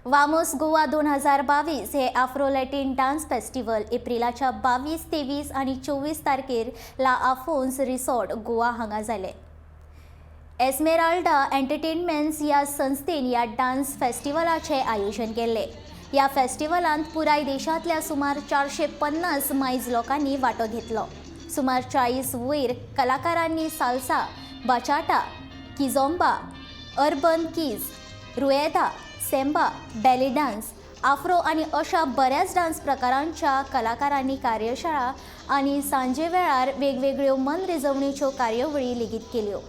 Vamos Goa 2022 हे Afro Latin dance festival एप्रिलाच्या 22, 23 आनी 24 तारखेर ला आफोन्स रिसॉर्ट, गोवा हांगा जालें. एस्मेराल्डा एंटरटेनमेंट्स ह्या संस्थेन ह्या डान्स फेस्टिवलाचें आयोजन केल्लें. ह्या फेस्टिवलांत पुराय देशांतल्या सुमार 450 मायज लोकांनी वांटो घेतलो. सुमार 40 वयर कलाकारांनी salsa, bachata, kizomba, urban keys, rueda, samba, belly dance, afro आनी अशा बऱ्याच डान्स प्रकारांच्या कलाकारांनी कार्यशाळा आनी सांजे वेळार वेगवेगळ्यो मनरिजवणेच्यो कार्यावळी लेगीत केल्यो.